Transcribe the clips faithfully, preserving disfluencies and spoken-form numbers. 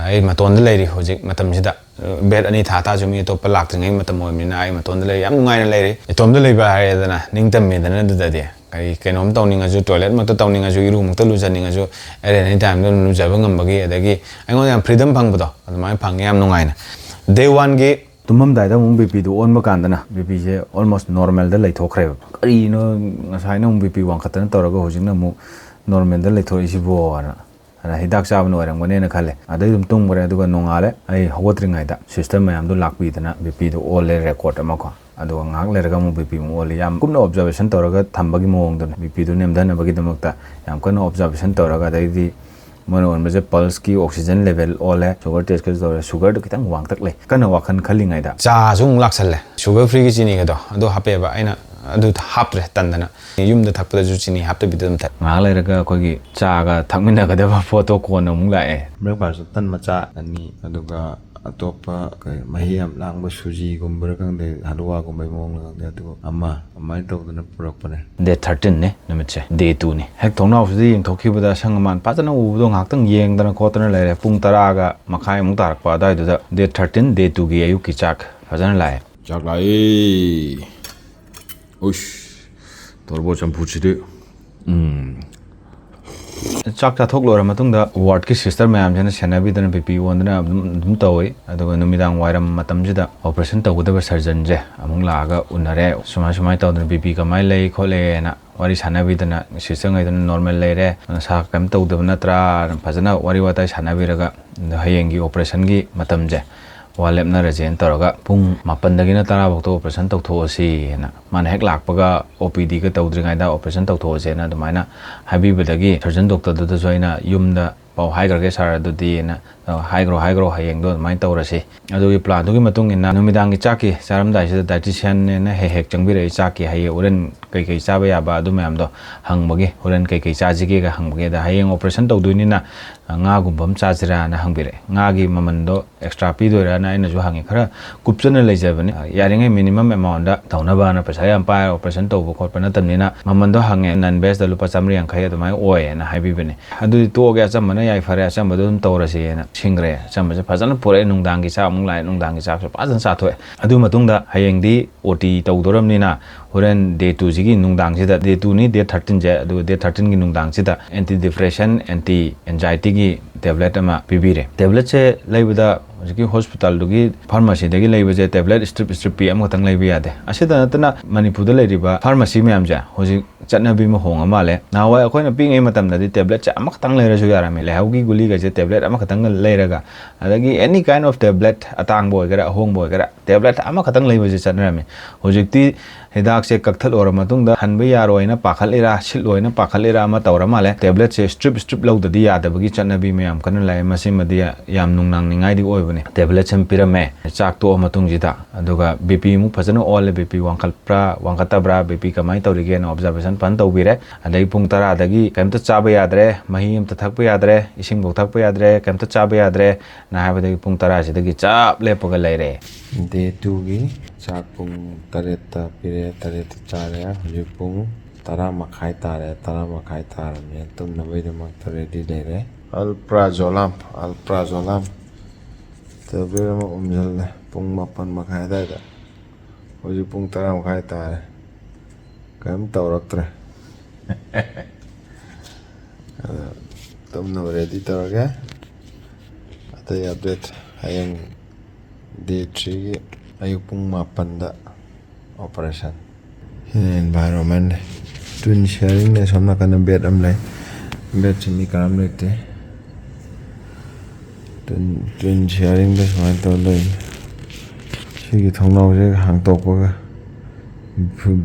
ꯑꯩ ꯃꯇꯣꯟꯗ ꯂꯩꯔꯤ ꯍꯧꯖꯤꯛ ꯃꯇꯝꯁꯤꯗ꯫ ꯕꯦꯠ ꯑꯅꯤ ꯊꯥ ꯇꯥꯔꯁꯨ ꯃꯤ ꯑꯇꯣꯞꯄ ꯂꯥꯛꯇ꯭ꯔꯤꯉꯩ ꯃꯇꯝ ꯑꯣꯏꯕꯅꯤꯅ ꯑꯩ ꯃꯇꯣꯟꯗ ꯂꯩꯔꯤ, ꯌꯥꯝ ꯅꯨꯡꯉꯥꯏꯅ ꯂꯩꯔꯤ꯫ ꯏꯇꯣꯝꯗ ꯂꯩꯕ ꯍꯥꯏꯔꯦꯗꯅ, ꯅꯤꯡꯇꯝꯃꯦꯗꯅ꯫ ꯑꯗꯨꯗꯗꯤ ꯀꯔꯤ ꯀꯩꯅꯣꯝ ꯇꯧꯅꯤꯡꯉꯁꯨ, ꯇꯣꯏꯂꯦꯠꯃꯛꯇ ꯇꯧꯅꯤꯡꯉꯁꯨ, ꯏꯔꯨꯃꯛꯇ ꯂꯨꯖꯅꯤꯡꯉꯁꯨ, at any time ꯗ ꯑꯗꯨꯝ ꯂꯨꯖꯕ ꯉꯝꯕꯒꯤ, ꯑꯗꯒꯤ ꯑꯩꯉꯣꯟꯗ ꯌꯥꯝ freedom ꯐꯪꯕꯗꯣ ꯑꯗꯨꯃꯥꯏꯅ ꯐꯪꯉꯦ, ꯌꯥꯝ ꯅꯨꯡꯉꯥꯏꯅ꯫ Day one ꯒꯤ ꯇꯨꯝꯃꯝꯗꯥꯏꯗ ꯑꯃꯨꯛ ꯕꯤ ꯄꯤꯗꯨ ꯑꯣꯟꯕ ꯀꯥꯟꯗꯅ ꯕꯤ ꯄꯤꯁꯦ almost normal ꯗ ꯂꯩꯊꯣꯛꯈ꯭ꯔꯦꯕ꯫ ꯀꯔꯤꯅꯣ, ꯉꯁꯥꯏꯅ ꯑꯃꯨꯛ ꯕꯤ ꯄꯤ ꯋꯥꯡꯈꯠꯇꯅ ꯇꯧꯔꯒ ꯍꯧꯖꯤꯛꯅ ꯑꯃꯨꯛ normal ꯗ ꯂꯩꯊꯣꯔꯛꯏꯁꯤꯕꯣꯅ꯫ ꯑꯗ ꯍꯤꯗꯥꯛ ꯆꯥꯕꯅ ꯑꯣꯏꯔꯝꯒꯅꯦꯅ ꯈꯜꯂꯦ꯫ ꯑꯗꯩ ꯑꯗꯨꯝ ꯇꯨꯝꯈ꯭ꯔꯦ꯫ ꯑꯗꯨꯒ ꯅꯣꯡꯉꯥꯜꯂꯦ, ꯑꯩ ꯍꯧꯒꯠꯇ꯭ꯔꯤꯉꯩꯗ ꯁꯤꯁꯇꯔ ꯃꯌꯥꯝꯗꯣ ꯂꯥꯛꯄꯤꯗꯅ ꯕꯤ ꯄꯤꯗꯣ ꯑꯣꯜꯂꯦ, record ꯑꯃꯀꯣ꯫ ꯑꯗꯨꯒ ꯉꯥꯏꯍꯥꯛ ꯂꯩꯔꯒ ꯑꯃꯨꯛ ꯕꯤ ꯄꯤ ꯑꯃꯨꯛ ꯑꯣꯜꯂꯤ꯫ ꯌꯥꯝ ꯀꯨꯞꯅ observation ꯇꯧꯔꯒ ꯊꯝꯕꯒꯤ ꯃꯑꯣꯡꯗꯨꯅꯤ, ꯕꯤ ꯄꯤꯗꯨ ꯅꯦꯝꯊꯅꯕꯒꯤꯗꯃꯛꯇ ꯌꯥꯝ ꯀꯟꯅ observation ꯇꯧꯔꯒ꯫ ꯑꯗꯩꯗꯤ ꯃꯣꯏꯅ ꯑꯣꯟꯕꯁꯦ pulse ꯀꯤ oxygen level ꯑꯣꯜꯂꯦ, sugar test ꯀꯁꯨ ꯇꯧꯔꯦ, sugar ꯗꯨ ꯈꯤꯇꯪ ꯋꯥꯡꯇꯛ ꯂꯩ꯫ ꯀꯟꯅ ꯋꯥꯈꯜ ꯈꯜꯂꯤꯉꯩꯗ ꯆꯥꯁꯨ ꯑꯃꯨꯛ ꯂꯥꯛꯁꯜꯂꯦ, sugar free ꯒꯤ ꯆꯤꯅꯤꯒꯗꯣ ꯑꯗꯨ ꯍꯥꯞꯄꯦꯕ꯫ ꯑꯩꯅ ꯑꯗꯨ ꯍꯥꯞꯇ꯭ꯔꯦ, ꯇꯟꯗꯅ꯫ ꯌꯨꯝꯗ ꯊꯛꯄꯗꯁꯨ ꯆꯤꯅꯤ ꯍꯥꯞꯇꯕꯤꯗ ꯑꯗꯨꯝ ꯊꯛꯑꯦ꯫ ꯉꯥꯏꯍꯥꯛ ꯂꯩꯔꯒ ꯑꯩꯈꯣꯏꯒꯤ ꯆꯥꯒ ꯊꯛꯃꯤꯟꯅꯒꯗꯕ ꯄꯣꯠꯇꯣ ꯀꯣꯟꯅ ꯑꯃꯨꯛ ꯂꯥꯛꯑꯦ꯫ Breakfast ꯇꯟ ꯃꯆꯥ ꯑꯅꯤ, ꯑꯗꯨꯒ ꯑꯇꯣꯞꯄ ꯀꯩ ꯃꯍꯤ ꯌꯥꯝ ꯂꯥꯡꯕ ꯁꯨꯖꯤꯒꯨꯝꯕꯔ ꯈꯪꯗꯦ, ꯍꯂꯨꯋꯥꯒꯨꯝꯕꯒꯤ ꯃꯑꯣꯡꯂ ꯈꯪꯗꯦ, ꯑꯗꯨꯒ ꯑꯃ ꯑꯗꯨꯃꯥꯏꯅ ꯇꯧꯗꯅ ꯄꯨꯔꯛꯄꯅꯦ꯫ Day thirteen ꯅꯦ ꯅꯨꯃꯤꯠꯁꯦ, day two ꯅꯤ꯫ ꯍꯦꯛ ꯊꯣꯡꯅꯥꯎꯁꯤꯗ ꯌꯦꯡꯊꯣꯛꯈꯤꯕꯗ ꯑꯁꯪ ꯑꯃꯥꯟ ꯐꯖꯅ ꯎꯕꯗꯣ ꯉꯥꯏꯍꯥꯛꯇꯪ ꯌꯦꯡꯗꯅ ꯈꯣꯠꯇꯅ ꯂꯩꯔꯦ꯫ ꯄꯨꯡ ꯇꯔꯥꯒ ꯃꯈꯥꯏꯃꯨꯛ ꯇꯥꯔꯛꯄ ꯑꯗꯨꯋꯥꯏꯗꯨꯗ day thirteen, day two ꯒꯤ ꯑꯌꯨꯛꯀꯤ ꯆꯥꯛ ꯐꯖꯅ ꯂꯥꯛꯑꯦ꯫ ꯆꯥꯛ ꯂꯥꯛꯑꯦ꯫ ꯎꯁ, ꯇꯣꯔꯕꯣꯠ ꯆꯝꯐꯨꯠꯁꯤꯗꯤ꯫ ꯎꯝ꯫ ꯆꯥꯛ ꯆꯥꯊꯣꯛ ꯂꯣꯏꯔ ꯃꯇꯨꯡꯗ ward ꯀꯤ sister ꯃꯌꯥꯝꯁꯤꯅ ꯁꯦꯟꯅꯕꯤꯗꯅ, ꯕꯤ ꯄꯤ ꯑꯣꯟꯗꯅ ꯑꯗꯨꯝ, ꯑꯗꯨꯝ ꯇꯧꯏ꯫ ꯑꯗꯨꯒ ꯅꯨꯃꯤꯗꯥꯡ ꯋꯥꯏꯔꯝ ꯃꯇꯝꯁꯤꯗ operation ꯇꯧꯒꯗꯕ surgeon ꯁꯦ ꯑꯃꯨꯛ ꯂꯥꯛꯑꯒ ꯎꯅꯔꯦ꯫ ꯁꯨꯃꯥꯏ, ꯁꯨꯃꯥꯏꯅ ꯇꯧꯗꯅ ꯕꯤ ꯄꯤ ꯀꯃꯥꯏꯅ ꯂꯩ ꯈꯣꯠꯂꯦꯅ ꯋꯥꯔꯤ ꯁꯥꯟꯅꯕꯤꯗꯅ, sister ꯉꯩꯗꯨꯅ normal ꯂꯩꯔꯦ, ꯅꯁꯥ ꯀꯩꯝ ꯇꯧꯗꯕ ꯅꯠꯇ꯭ꯔꯥꯅ ꯐꯖꯅ ꯋꯥꯔꯤ ꯋꯥꯇꯥꯏ ꯁꯥꯟꯅꯕꯤꯔꯒ, ꯑꯗꯣ ꯍꯌꯦꯡꯒꯤ operation ꯒꯤ ꯃꯇꯝꯁꯦ ꯋꯥ ꯂꯦꯞꯅꯔꯁꯦꯅ ꯇꯧꯔꯒ ꯄꯨꯡ ꯃꯥꯄꯟꯗꯒꯤꯅ ꯇꯔꯥ ꯐꯥꯎꯗ operation ꯇꯧꯊꯣꯛꯑꯁꯤꯅ꯫ ꯃꯥꯅ ꯍꯦꯛ ꯂꯥꯛꯄꯒ O P D ꯒ ꯇꯧꯗ꯭ꯔꯤꯉꯩꯗ operation ꯇꯧꯊꯣꯛꯑꯁꯦꯅ ꯑꯗꯨꯃꯥꯏꯅ ꯍꯥꯏꯕꯤꯕꯗꯒꯤ surgeon doctor ꯗꯨꯗꯁꯨ ꯑꯩꯅ ꯌꯨꯝꯗ ꯄꯥꯎ ꯍꯥꯏꯈ꯭ꯔꯒꯦ sir ꯑꯗꯨꯗꯤꯅ, ꯑ, "ꯍꯥꯏꯈ꯭ꯔꯣ, ꯍꯥꯏꯈ꯭ꯔꯣ, ꯍꯌꯦꯡꯗꯣ ꯑꯗꯨꯃꯥꯏꯅ ꯇꯧꯔꯁꯤ"꯫ ꯑꯗꯨꯒꯤ plan ꯗꯨꯒꯤ ꯃꯇꯨꯡ ꯏꯟꯅ ꯅꯨꯃꯤꯗꯥꯡꯒꯤ ꯆꯥꯛꯀꯤ ꯆꯥꯔꯝꯗꯥꯏꯁꯤꯗ dietitian ꯅꯦꯅ ꯍꯦꯛ ꯍꯦꯛ ꯆꯪꯕꯤꯔꯛꯏ꯫ ꯆꯥꯛꯀꯤ ꯍꯌꯦꯡ ꯍꯣꯔꯦꯟ ꯀꯩꯀꯩ ꯆꯥꯕ ꯌꯥꯕ ꯑꯗꯨ ꯃꯌꯥꯝꯗꯣ ꯍꯪꯕꯒꯤ, "ꯍꯣꯔꯦꯟ ꯀꯩꯀꯩ ꯆꯥꯁꯤꯒꯦꯒ" ꯍꯪꯕꯒꯤ꯫ ꯑꯗ "ꯍꯌꯦꯡ operation ꯇꯧꯗꯣꯏꯅꯤꯅ, ꯑ, ꯉꯥꯒꯨꯝꯕ ꯑꯃ ꯆꯥꯁꯤꯔꯥꯅ" ꯍꯪꯕꯤꯔꯛꯑꯦ꯫ "ꯉꯥꯒꯤ ꯃꯃꯟꯗꯣ extra ꯄꯤꯗꯣꯏꯔꯥꯅ?" ꯑꯩꯅꯁꯨ ꯍꯪꯉꯦ꯫ "ꯈꯔ ꯀꯨꯞꯆꯅ ꯂꯩꯖꯕꯅꯤ, ꯌꯥꯔꯤꯉꯩ minimum amount ꯇꯧꯅꯕꯅ, ꯄꯩꯁꯥ ꯌꯥꯝ ꯄꯥꯏꯔ operation ꯇꯧꯕ ꯈꯣꯠꯄ ꯅꯠꯇꯕꯅꯤꯅ ꯃꯃꯟꯗꯣ ꯍꯪꯉꯦ, non veg ꯇ ꯂꯨꯄꯥ ꯆꯥꯝꯃꯔꯤ ꯌꯥꯡꯈꯩ ꯑꯗꯨꯃꯥꯏꯅ ꯑꯣꯏꯌꯦꯅ" ꯍꯥꯏꯕꯤꯕꯅꯦ꯫ "ꯑꯗꯨꯗꯤ ꯇꯣꯛꯑꯒꯦ, ꯑꯆꯝꯕꯅ ꯌꯥꯏ, ꯐꯔꯦ, ꯑꯆꯝꯕꯗꯣ ꯑꯗꯨꯝ ꯇꯧꯔꯁꯦꯅ" ꯁꯤꯡꯈ꯭ꯔꯦ꯫ ꯑꯆꯝꯕꯁꯦ ꯐꯖꯅ ꯄꯨꯔꯛꯑꯦ꯫ ꯅꯨꯡꯗꯥꯡꯒꯤ ꯆꯥꯛ ꯑꯃꯨꯛ ꯂꯥꯛꯑꯦ꯫ ꯅꯨꯡꯗꯥꯡꯒꯤ ꯆꯥꯛꯁꯨ ꯐꯖꯅ ꯆꯥꯊꯣꯛꯑꯦ꯫ ꯑꯗꯨ ꯃꯇꯨꯡꯗ ꯍꯌꯦꯡꯗꯤ ꯑꯣ ꯇꯤ ꯇꯧꯗꯣꯔꯕꯅꯤꯅ ꯍꯣꯔꯦꯟ ꯗꯦ ꯇꯨꯁꯤꯒꯤ ꯅꯨꯡꯗꯥꯡꯁꯤꯗ, ꯗꯦ ꯇꯨꯅꯤ, ꯗꯦꯠ ꯊꯥꯔꯇꯤꯟꯁꯦ, ꯑꯗꯨꯒ ꯗꯦꯠ ꯊꯥꯔꯇꯤꯟꯒꯤ ꯅꯨꯡꯗꯥꯡꯁꯤꯗ ꯑꯦꯟꯇꯤ ꯗꯤꯄ꯭ꯔꯦꯁꯟ, ꯑꯦꯟꯇꯤ ꯑꯦꯟꯖꯥꯏꯇꯤꯒꯤ ꯇꯦꯕ꯭ꯂꯦꯠ ꯑꯃ ꯄꯤꯕꯤꯔꯦ꯫ ꯇꯦꯕ꯭ꯂꯦꯠꯁꯦ ꯂꯩꯕꯗ ꯍꯧꯖꯤꯛꯀꯤ ꯍꯣꯁꯄꯤꯇꯥꯜꯗꯨꯒꯤ ꯐꯥꯔꯃꯥꯁꯤꯗꯒꯤ ꯂꯩꯕꯁꯦ ꯇꯦꯕ꯭ꯂꯦꯠ ꯁ꯭ꯇ꯭ꯔꯤꯞ ꯁ꯭ꯇ꯭ꯔꯤꯞ ꯄꯤ ꯑꯃꯈꯛꯇꯪ ꯂꯩꯕ ꯌꯥꯗꯦ꯫ ꯑꯁꯤꯗ ꯅꯠꯇꯅ ꯃꯅꯤꯄꯨꯔꯗ ꯂꯩꯔꯤꯕ ꯐꯥꯔꯃꯥꯁꯤ ꯃꯌꯥꯝꯁꯦ ꯍꯧꯖꯤꯛ ꯆꯠꯅꯕꯤ ꯑꯃ ꯍꯣꯡꯉ ꯃꯥꯜꯂꯦ꯫ ꯅꯍꯥꯟꯋꯥꯏ ꯑꯩꯈꯣꯏꯅ ꯄꯤꯛꯏꯉꯩ ꯃꯇꯝꯗꯗꯤ ꯇꯦꯕ꯭ꯂꯦꯠꯁꯦ ꯑꯃꯈꯛꯇꯪ ꯂꯩꯔꯁꯨ ꯌꯥꯔꯝꯃꯤ꯫ ꯂꯥꯏꯍꯧꯒꯤ ꯒꯨꯂꯤꯒꯁꯦ ꯇꯦꯕ꯭ꯂꯦꯠ ꯑꯃꯈꯛꯇꯪꯒ ꯂꯩꯔꯒ, ꯑꯗꯒꯤ any kind of tablet, ꯑꯇꯥꯡꯕ ꯑꯣꯏꯒꯦꯔꯥ ꯑꯍꯣꯡꯕ ꯑꯣꯏꯒꯦꯔꯥ, ꯇꯦꯕ꯭ꯂꯦꯠ ꯑꯃꯈꯛꯇꯪ ꯂꯩꯕꯁꯦ ꯆꯠꯅꯔꯝꯃꯤ꯫ ꯍꯧꯖꯤꯛꯇꯤ ꯍꯤꯗꯥꯛꯁꯦ ꯀꯛꯊꯠꯂꯨꯔ ꯃꯇꯨꯡꯗ ꯍꯟꯕ ꯌꯥꯔꯣꯏꯅ ꯄꯥꯈꯠꯂꯤꯔꯥ, ꯁꯤꯠꯂꯣꯏꯅ ꯄꯥꯈꯠꯂꯤꯔꯥ ꯑꯃ ꯇꯧꯔ ꯃꯥꯜꯂꯦ꯫ ꯇꯦꯕ꯭ꯂꯦꯠꯁꯦ ꯁ꯭ꯇ꯭ꯔꯤꯞ ꯁ꯭ꯇ꯭ꯔꯤꯞ ꯂꯧꯗꯗꯤ ꯌꯥꯗꯕꯒꯤ ꯆꯠꯅꯕꯤ ꯃꯌꯥꯝ ꯀꯟꯅ ꯂꯥꯛꯑꯦ꯫ ꯃꯁꯤꯃꯗꯤ ꯌꯥꯝ ꯅꯨꯡꯅꯥꯡꯅꯤꯡꯉꯥꯏꯗꯤ ꯑꯣꯏꯕꯅꯤ꯫ ꯇꯦꯕ꯭ꯂꯦꯠꯁꯦ ꯑꯃ ꯄꯤꯔꯝꯃꯦ ꯆꯥꯛ ꯇꯣꯛꯑ ꯃꯇꯨꯡꯁꯤꯗ꯫ ꯑꯗꯨꯒ ꯕꯤ ꯄꯤ ꯑꯃꯨꯛ ꯐꯖꯅ ꯑꯣꯜꯂꯦ꯫ ꯕꯤ ꯄꯤ ꯋꯥꯡꯈꯠꯄ꯭ꯔꯥ ꯋꯥꯡꯈꯠꯇꯕ꯭ꯔꯥ, ꯕꯤ ꯄꯤ ꯀꯃꯥꯏꯅ ꯇꯧꯔꯤꯒꯦꯅ ꯑꯣꯕꯖꯥꯔꯕꯦꯁꯟ ꯐꯖꯅ ꯇꯧꯕꯤꯔꯦ꯫ ꯑꯗꯩ ꯄꯨꯡ ꯇꯔꯥꯗꯒꯤ ꯀꯩꯝꯇ ꯆꯥꯕ ꯌꯥꯗ꯭ꯔꯦ, ꯃꯍꯤ ꯑꯝꯇ ꯊꯛꯄ ꯌꯥꯗ꯭ꯔꯦ, ꯏꯁꯤꯡꯐꯧ ꯊꯛꯄ ꯌꯥꯗ꯭ꯔꯦ, ꯀꯩꯝꯇ ꯆꯥꯕ ꯌꯥꯗ꯭ꯔꯦ꯫ ꯅ ꯍꯥꯏꯕꯗꯒꯤ ꯄꯨꯡ ꯇꯔꯥꯁꯤꯗꯒꯤ ꯆꯞ ꯂꯦꯞꯄꯒ ꯂꯩꯔꯦ꯫ ꯗꯦ ꯇꯨꯒꯤ ꯆꯥꯛ ꯄꯨꯡ ꯇꯔꯦꯠꯇ ꯄꯤꯔꯛꯑꯦ, ꯇꯔꯦꯠꯇ ꯆꯥꯔꯦ꯫ ꯍꯧꯖꯤꯛ ꯄꯨꯡ ꯇꯔꯥ ꯃꯈꯥꯏ ꯇꯥꯔꯦ, ꯇꯔꯥ ꯃꯈꯥꯏ ꯇꯥꯔꯕꯅꯤꯅ ꯇꯨꯝꯅꯕꯒꯤꯗꯃꯛꯇ ꯔꯦꯗꯤ ꯂꯩꯔꯦ꯫ ꯑꯜꯄ꯭ꯔꯥꯖꯣꯂꯥꯝ, ꯑꯜꯄ꯭ꯔꯥꯖꯣꯂꯥꯝ ꯇꯦꯕ꯭ꯂꯦꯠ ꯑꯃ ꯎꯝꯁꯤꯜꯂꯦ ꯄꯨꯡ ꯃꯥꯄꯟ ꯃꯈꯥꯏ ꯑꯗꯨꯋꯥꯏꯗ꯫ ꯍꯧꯖꯤꯛ ꯄꯨꯡ ꯇꯔꯥ ꯃꯈꯥꯏ ꯇꯥꯔꯦ, ꯀꯔꯤꯝ ꯇꯧꯔꯛꯇ꯭ꯔꯦ꯫ ꯑꯗꯣ ꯇꯨꯝꯅꯕ ꯔꯦꯗꯤ ꯇꯧꯔꯒꯦ꯫ ꯑꯇꯩ ꯑꯞꯗꯦꯠ ꯍꯌꯦꯡ ꯗꯦ ꯊ꯭ꯔꯤꯒꯤ ꯑꯌꯨꯛ ꯄꯨꯡ ꯃꯥꯄꯟꯗ ꯑꯣꯄꯔꯦꯁꯟ꯫ ꯁꯤꯅ ꯑꯦꯟꯚꯥꯏꯔꯣꯟꯃꯦꯟꯅꯦ꯫ ꯇ꯭ꯋꯤꯟ ꯁꯤꯌꯥꯔꯤꯡꯅꯦ꯫ ꯑꯁꯣꯝ ꯅꯥꯀꯟꯗ ꯕꯦꯗ ꯑꯃ ꯂꯩ꯫ ꯕꯦꯗꯁꯤ ꯃꯤ ꯀꯅꯥꯝ ꯂꯩꯇꯦ꯫ ꯇ꯭ꯋꯤꯟ, ꯇ꯭ꯋꯤꯟ ꯁꯤꯌꯥꯔꯤꯡꯗ ꯁꯨꯃꯥꯏꯅ ꯇꯧꯔ ꯂꯩ꯫ ꯁꯤꯒꯤ ꯊꯣꯡꯅꯥꯎꯁꯦ ꯍꯥꯡꯇꯣꯛꯄꯒ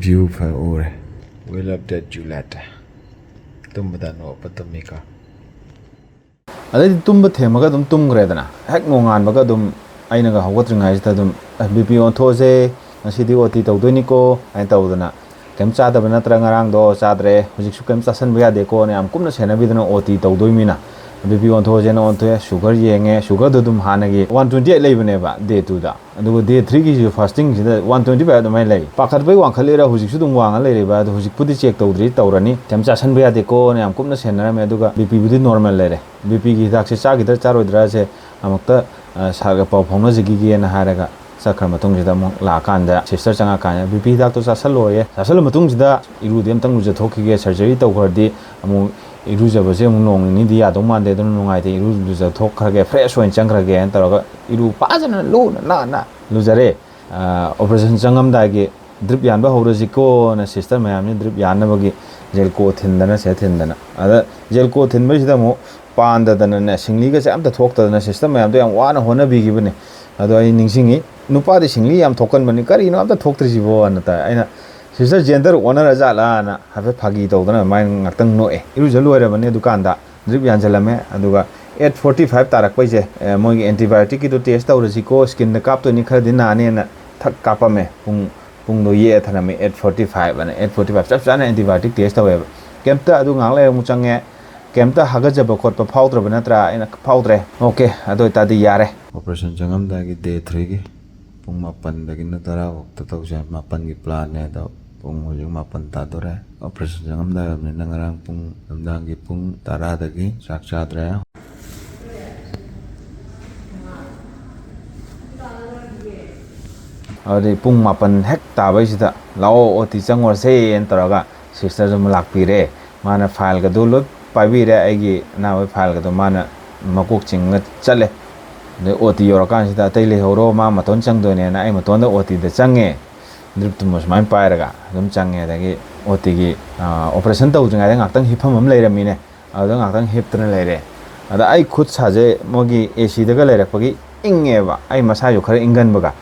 ꯚ꯭ꯌꯨ ꯐꯖꯅ ꯎꯔꯦ꯫ We love that you later. ꯇꯨꯝꯕꯗ ꯅꯣꯛꯄ ꯇꯨꯝꯃꯤꯀꯣ꯫ ꯑꯗꯩꯗꯤ ꯇꯨꯝꯕ ꯊꯦꯝꯃꯒ ꯑꯗꯨꯝ ꯇꯨꯝꯈ꯭ꯔꯦꯗꯅ꯫ ꯍꯦꯛ ꯅꯣꯡꯉꯥꯟꯕꯒ ꯑꯗꯨꯝ ꯑꯩꯅꯒ ꯍꯧꯒꯠꯇ꯭ꯔꯤꯉꯩꯁꯤꯗ ꯑꯗꯨꯝ, "ꯑꯦ, ꯕꯤ ꯄꯤ ꯑꯣꯟꯊꯣꯛꯑꯁꯦ, ꯉꯁꯤꯗꯤ ꯑꯣ ꯇꯤ ꯇꯧꯗꯣꯏꯅꯤꯀꯣ" ꯍꯥꯏꯅ ꯇꯧꯗꯅ, ꯀꯩꯝ ꯆꯥꯗꯕ ꯅꯠꯇ꯭ꯔꯥ? ꯉꯔꯥꯡꯗꯣ ꯆꯥꯗ꯭ꯔꯦ, ꯍꯧꯖꯤꯛꯁꯨ ꯀꯩꯝ ꯆꯥꯁꯟꯕ ꯌꯥꯗꯦꯀꯣꯅ ꯌꯥꯝ ꯀꯨꯞꯅ ꯁꯦꯟꯅꯕꯤꯗꯅ ꯑꯣ ꯇꯤ ꯇꯧꯗꯣꯏꯃꯤꯅ꯫ ꯕꯤ ꯄꯤ ꯑꯣꯟꯊꯣꯛꯑꯁꯦꯅ ꯑꯣꯟꯊꯣꯛꯑꯦ, ꯁꯨꯒꯔ ꯌꯦꯡꯉꯦ, ꯁꯨꯒꯔꯗꯣ ꯑꯗꯨꯝ ꯍꯥꯟꯅꯒꯤ ꯋꯥꯟ ꯇ꯭ꯋꯦꯟꯇꯤ ꯑꯩꯠ ꯂꯩꯕꯅꯦꯕ ꯗꯦ ꯇꯨꯗ, ꯑꯗꯨꯒ ꯗꯦ ꯊ꯭ꯔꯤꯒꯤꯁꯨ ꯐꯥꯁꯇꯤꯡꯁꯤꯗ ꯋꯥꯟ ꯇ꯭ꯋꯦꯟꯇꯤ ꯐꯥꯏꯚ ꯑꯗꯨꯃꯥꯏꯅ ꯂꯩ꯫ ꯄꯥꯈꯠꯄꯩ ꯋꯥꯡꯈꯠꯂꯤꯔ ꯍꯧꯖꯤꯛꯁꯨ ꯑꯗꯨꯝ ꯋꯥꯡꯉ ꯂꯩꯔꯤꯕ, ꯑꯗꯣ ꯍꯧꯖꯤꯛꯄꯨꯗꯤ ꯆꯦꯛ ꯇꯧꯗ꯭ꯔꯤ, ꯇꯧꯔꯅꯤ꯫ ꯌꯥꯝ ꯆꯥꯁꯟꯕ ꯌꯥꯗꯦꯀꯣꯅ ꯌꯥꯝ ꯀꯨꯞꯅ ꯁꯦꯟꯅꯔꯝꯃꯦ, ꯑꯗꯨꯒ ꯕꯤ ꯄꯤꯕꯨꯗꯤ ꯅꯣꯔꯃꯦꯜ ꯂꯩꯔꯦ꯫ ꯕꯤ ꯄꯤꯒꯤ ꯍꯤꯗꯥꯛꯁꯦ ꯆꯥꯈꯤꯗ꯭ꯔꯥ ꯆꯥꯔꯣꯏꯗ꯭ꯔꯥꯁꯦ ꯑꯃꯨꯛꯇ, ꯑ, ꯁꯥꯔꯒ ꯄꯥꯎ ꯐꯥꯎꯅꯖꯈꯤꯒꯦꯅ ꯍꯥꯏꯔꯒ ꯆꯠꯈ꯭ꯔ ꯃꯇꯨꯡꯁꯤꯗ ꯑꯃꯨꯛ ꯂꯥꯛꯑꯀꯥꯟꯗ ꯁꯤꯁꯇꯔ ꯆꯪꯉꯛꯀꯥꯟꯗ ꯕꯤ ꯄꯤ ꯍꯤꯗꯥꯛꯇꯣ ꯆꯥꯁꯜꯂꯣꯏꯌꯦ, ꯆꯥꯁꯜꯂ ꯃꯇꯨꯡꯁꯤꯗ ꯏꯔꯨꯗꯤ ꯑꯝꯇꯪ ꯂꯨꯖꯊꯣꯛꯈꯤꯒꯦ, ꯁꯔꯖꯔꯤ ꯇꯧꯈ꯭ꯔꯗꯤ ꯑꯃꯨꯛ ꯏꯔꯨꯖꯕꯁꯦ ꯑꯃꯨꯛ ꯅꯣꯡ ꯅꯤꯅꯤꯗꯤ ꯌꯥꯗꯧ ꯃꯥꯟꯗꯦ, ꯑꯗꯨꯅ ꯅꯨꯡꯉꯥꯏꯇꯦ, ꯏꯔꯨ ꯂꯨꯖꯊꯣꯛꯈ꯭ꯔꯒꯦ, ꯐ꯭ꯔꯦꯁ ꯑꯣꯏꯅ ꯆꯪꯈ꯭ꯔꯒꯦꯅ ꯇꯧꯔꯒ ꯏꯔꯨ ꯐꯖꯅ ꯂꯨꯅ ꯅꯥꯟꯅ ꯂꯨꯖꯔꯦ꯫ ꯑ, ꯑꯣꯄꯔꯦꯁꯟ ꯆꯪꯉꯝꯗꯥꯏꯒꯤ ꯗ꯭ꯔꯤꯞ ꯌꯥꯟꯕ ꯍꯧꯔꯁꯤꯀꯣꯅ ꯁꯤꯁꯇꯔ ꯃꯌꯥꯝꯅ ꯗ꯭ꯔꯤꯞ ꯌꯥꯟꯅꯕꯒꯤ ꯖꯦꯜꯀꯣ ꯊꯤꯟꯗꯅ ꯁꯤꯗ ꯊꯤꯟꯗꯅ, ꯑꯗ ꯖꯦꯜꯀꯣ ꯊꯤꯟꯕꯁꯤꯗ ꯑꯃꯨꯛ ꯄꯥꯟꯗꯗꯅꯅꯦ, ꯁꯤꯡꯂꯤꯒꯁꯦ ꯑꯝꯇ ꯊꯣꯛꯇꯗꯅ ꯁꯤꯁꯇꯔ ꯃꯌꯥꯝꯗꯣ ꯌꯥꯝ ꯋꯥꯅ ꯍꯣꯠꯅꯕꯤꯈꯤꯕꯅꯦ꯫ ꯑꯗꯣ ꯑꯩ ꯅꯤꯡꯁꯤꯡꯉꯤ, "ꯅꯨꯄꯥꯗꯤ ꯁꯤꯡꯂꯤ ꯌꯥꯝ ꯊꯣꯛꯀꯟꯕꯅꯤ, ꯀꯔꯤꯅꯣ ꯑꯝꯇ ꯊꯣꯛꯇ꯭ꯔꯤꯁꯤꯕꯣꯅ" ꯇꯥꯏ꯫ ꯑꯩꯅ, "ꯁꯤꯁꯇꯔ ꯖꯦꯟꯗꯔ ꯑꯣꯟꯅꯔ ꯖꯥꯠꯂꯥꯅ" ꯍꯥꯏꯐꯦꯠ ꯐꯥꯒꯤ ꯇꯧꯗꯅ ꯑꯗꯨꯃꯥꯏꯅ ꯉꯥꯛꯇꯪ ꯅꯣꯛꯑꯦ꯫ ꯏꯔꯨꯖ ꯂꯣꯏꯔꯕꯅꯦ ꯗꯨꯀꯥꯟꯗ꯫ ꯗ꯭ꯔꯤꯞ ꯌꯥꯟꯁꯤꯜꯂꯝꯃꯦ꯫ ꯑꯗꯨꯒ ꯑꯩꯠ ꯐꯣꯔꯇꯤ ꯐꯥꯏꯚ ꯇꯥꯔꯛꯄꯩꯁꯦ, ꯑꯦ, ꯃꯣꯏꯒꯤ ꯑꯦꯟꯇꯤꯕꯥꯌꯣꯇꯤꯛꯀꯤꯗꯣ ꯇꯦꯁ ꯇꯧꯔꯁꯤꯀꯣ, ꯁ꯭ꯀꯤꯟꯗ ꯀꯥꯞꯇꯣꯏꯅꯤ, ꯈꯔꯗꯤ ꯅꯥꯅꯦꯅ ꯊꯛ ꯀꯥꯞꯄꯝꯃꯦ꯫ ꯄꯨꯡ, ꯄꯨꯡꯗꯣ ꯌꯦꯛꯑ ꯊꯅꯝꯃꯦ, ꯑꯩꯠ ꯐꯣꯔꯇꯤ ꯐꯥꯏꯚ ꯑꯅ꯫ ꯑꯩꯠ ꯐꯣꯔꯇꯤ ꯐꯥꯏꯚ ꯆꯞ ꯆꯥꯅ ꯑꯦꯟꯇꯤꯕꯥꯌꯣꯇꯤꯛ ꯇꯦꯁ ꯇꯧꯋꯦꯕ꯫ ꯀꯩꯝꯇ ꯑꯗꯨ ꯉꯥꯏꯍꯥꯛ ꯂꯩꯔ ꯑꯃꯨꯛ ꯆꯪꯉꯦ꯫ "ꯀꯩꯝꯇ ꯍꯥꯒꯠꯆꯕ ꯈꯣꯠꯄ ꯐꯥꯎꯗ꯭ꯔꯕ ꯅꯠꯇ꯭ꯔꯥ?" ꯑꯩꯅ, "ꯐꯥꯎꯗ꯭ꯔꯦ"꯫ "ꯑꯣꯀꯦ, ꯑꯗꯨ ꯑꯣꯏꯇꯥꯔꯗꯤ ꯌꯥꯔꯦ"꯫ ꯑꯣꯄꯔꯦꯁꯟ ꯆꯪꯉꯝꯗꯥꯏꯒꯤ ꯗꯦ ꯊ꯭ꯔꯤꯒꯤ ꯄꯨꯡ ꯃꯥꯄꯟꯗꯒꯤꯅ ꯇꯔꯥ ꯐꯥꯎꯇ ꯇꯧꯁꯦ꯫ ꯃꯥꯄꯟꯒꯤ ꯄ꯭ꯂꯥꯟꯅꯦ, ꯑꯗꯣ ꯄꯨꯡ ꯍꯧꯖꯤꯛ ꯃꯥꯄꯟ ꯇꯥꯗꯣꯔꯦ꯫ ꯑꯣꯄꯔꯦꯁꯟ ꯆꯪꯉꯝꯗꯥꯏ ꯑꯣꯏꯕꯅꯤꯅ ꯉꯔꯥꯡ ꯄꯨꯡ, ꯅꯨꯡꯗꯥꯡꯒꯤ ꯄꯨꯡ ꯇꯔꯥꯗꯒꯤ ꯆꯥꯛ ꯆꯥꯗ꯭ꯔꯦ꯫ ꯑꯗꯨꯗꯤ ꯄꯨꯡ ꯃꯥꯄꯟ ꯍꯦꯛ ꯇꯥꯕꯩꯁꯤꯗ, "ꯂꯥꯛꯑꯣ, ꯑꯣ ꯇꯤ ꯆꯪꯉꯨꯔꯁꯦꯅ" ꯇꯧꯔꯒ ꯁꯤꯁꯇꯔꯁꯨ ꯑꯃ ꯂꯥꯛꯄꯤꯔꯦ꯫ ꯃꯥꯅ ꯐꯥꯏꯜꯒꯗꯨ ꯂꯣꯏ ꯄꯥꯏꯕꯤꯔꯦ, ꯑꯩꯒꯤ ꯑꯅꯥꯕꯒꯤ ꯐꯥꯏꯜꯒꯗꯣ ꯃꯥꯅ ꯃꯀꯣꯛ ꯆꯤꯡꯉ ꯆꯠꯂꯦ꯫ ꯑꯗꯩ ꯑꯣ ꯇꯤ ꯌꯧꯔꯀꯥꯟꯁꯤꯗ ꯑꯇꯩ ꯂꯩꯍꯧꯔꯣ, ꯃꯥ ꯃꯇꯣꯟ ꯆꯪꯗꯣꯏꯅꯦꯅ ꯑꯩ ꯃꯇꯣꯟꯗ ꯑꯣ ꯇꯤꯗ ꯆꯪꯉꯦ꯫ ꯗ꯭ꯔꯤꯞꯇꯨꯃ ꯁꯨꯃꯥꯏꯅ ꯄꯥꯏꯔꯒ ꯑꯗꯨꯝ ꯆꯪꯉꯦ꯫ ꯑꯗꯒꯤ ꯑꯣ ꯇꯤꯒꯤ, ꯑ, ꯑꯣꯄꯔꯦꯁꯟ ꯇꯧꯗ꯭ꯔꯤꯉꯩꯗ ꯉꯥꯛꯇꯪ ꯍꯤꯞꯐꯝ ꯑꯃ ꯂꯩꯔꯝꯃꯤꯅꯦ꯫ ꯑꯗꯨꯗ ꯉꯥꯛꯇꯪ ꯍꯤꯞꯇꯅ ꯂꯩꯔꯦ꯫ ꯑꯗ ꯑꯩ ꯈꯨꯠ ꯁꯥꯁꯦ ꯃꯣꯏꯒꯤ ꯑꯦ ꯁꯤꯗꯒ ꯂꯩꯔꯛꯄꯒꯤ ꯏꯪꯉꯦꯕ, ꯑꯩ ꯃꯁꯥꯁꯨ ꯈꯔ ꯏꯪꯒꯟꯕꯒ꯫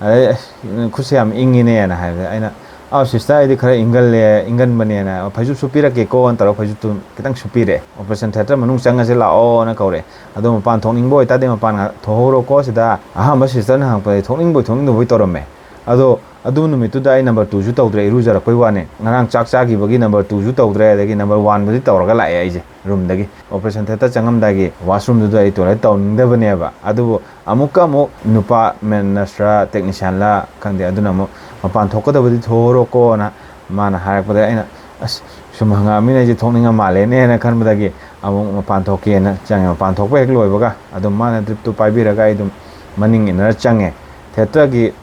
ꯑꯗꯩ, "ꯑꯁ, ꯈꯨꯠꯁꯦ ꯌꯥꯝ ꯏꯪꯉꯤꯅꯦꯅ" ꯍꯥꯏꯕꯗ ꯑꯩꯅ, "ꯑꯥꯎ ꯁꯤꯁꯇꯔ, ꯑꯩꯗꯤ ꯈꯔ ꯏꯪꯒꯜꯂꯦ, ꯏꯪꯒꯟꯕꯅꯦꯅ ꯐꯩꯖꯨꯞ ꯁꯨꯞꯄꯤꯔꯛꯀꯦꯀꯣꯅ" ꯇꯧꯔꯒ ꯐꯩꯖꯨꯞꯇꯨ ꯈꯤꯇꯪ ꯁꯨꯞꯄꯤꯔꯛꯑꯦ꯫ "ꯑꯣꯄꯔꯦꯁꯟ ꯊꯤꯌꯦꯇꯔ ꯃꯅꯨꯡ ꯆꯪꯉꯁꯤ ꯂꯥꯛꯑꯣꯅ" ꯀꯧꯔꯦ꯫ "ꯑꯗꯣ ꯃꯄꯥꯟ ꯊꯣꯛꯅꯤꯡꯕ ꯑꯣꯏꯇꯥꯔꯗꯤ ꯃꯄꯥꯟ ꯉꯥꯏꯍꯥꯛ ꯊꯣꯛꯍꯧꯔꯣꯀꯣ, ꯁꯤꯗ ꯑꯍꯥꯟꯕ ꯁꯤꯁꯇꯔꯅ ꯍꯪꯉꯛꯄꯗꯗꯤ ꯊꯣꯛꯅꯤꯡꯕꯣꯏ ꯊꯣꯛꯅꯤꯡꯗꯕꯣꯏ ꯇꯧꯔꯝꯃꯦ꯫ ꯑꯗꯣ ꯑꯗꯨ ꯅꯨꯃꯤꯠꯇꯨꯗ ꯑꯩ number twoꯁꯨ ꯇꯧꯗ꯭ꯔꯦ, ꯏꯔꯨꯖꯔꯛꯄꯩ ꯋꯥꯅꯦ꯫ ꯉꯔꯥꯡ ꯆꯥꯛ ꯆꯥꯈꯤꯕꯒꯤ number twoꯁꯨ ꯇꯧꯗ꯭ꯔꯦ, ꯑꯗꯒꯤ number oneꯕꯨꯗꯤ ꯇꯧꯔꯒ ꯂꯥꯛꯑꯦ ꯑꯩꯁꯦ roomꯗꯒꯤ꯫ Operation theater ꯆꯪꯉꯝꯗꯥꯏꯒꯤ washroomꯗꯨꯗ ꯑꯩ toilet ꯇꯧꯅꯤꯡꯗꯕꯅꯦꯕ꯫ ꯑꯗꯨꯕꯨ ꯑꯃꯨꯛꯀ ꯑꯃꯨꯛ ꯅꯨꯄꯥ ꯃꯦ-, nurseꯔ technicianꯂ ꯈꯪꯗꯦ, ꯑꯗꯨꯅ ꯑꯃꯨꯛ "ꯃꯄꯥꯟ ꯊꯣꯛꯀꯗꯕꯗꯤ ꯊꯣꯛꯍꯧꯔꯣꯀꯣꯅ" ꯃꯥꯅ ꯍꯥꯏꯔꯛꯄꯗ ꯑꯩꯅ, "ꯑꯁ, ꯁꯨꯝ ꯍꯪꯉꯛꯑꯃꯤꯅ ꯑꯩꯁꯦ ꯊꯣꯛꯅꯤꯡꯉ ꯃꯥꯜꯂꯦꯅꯦꯅ" ꯈꯟꯕꯗꯒꯤ ꯑꯃꯨꯛ ꯃꯄꯥꯟ ꯊꯣꯛꯀꯦꯅ ꯆꯪꯉꯦ꯫ ꯃꯄꯥꯟ ꯊꯣꯛꯄ ꯍꯦꯛ ꯂꯣꯏꯕꯒ ꯑꯗꯨꯝ ꯃꯥꯅ dripꯇꯨ ꯄꯥꯏꯕꯤꯔꯒ ꯑꯩ ꯑꯗꯨꯝ ꯃꯅꯤꯡ ꯏꯟꯅꯔ ꯆꯪꯉꯦ꯫ Theaterꯒꯤ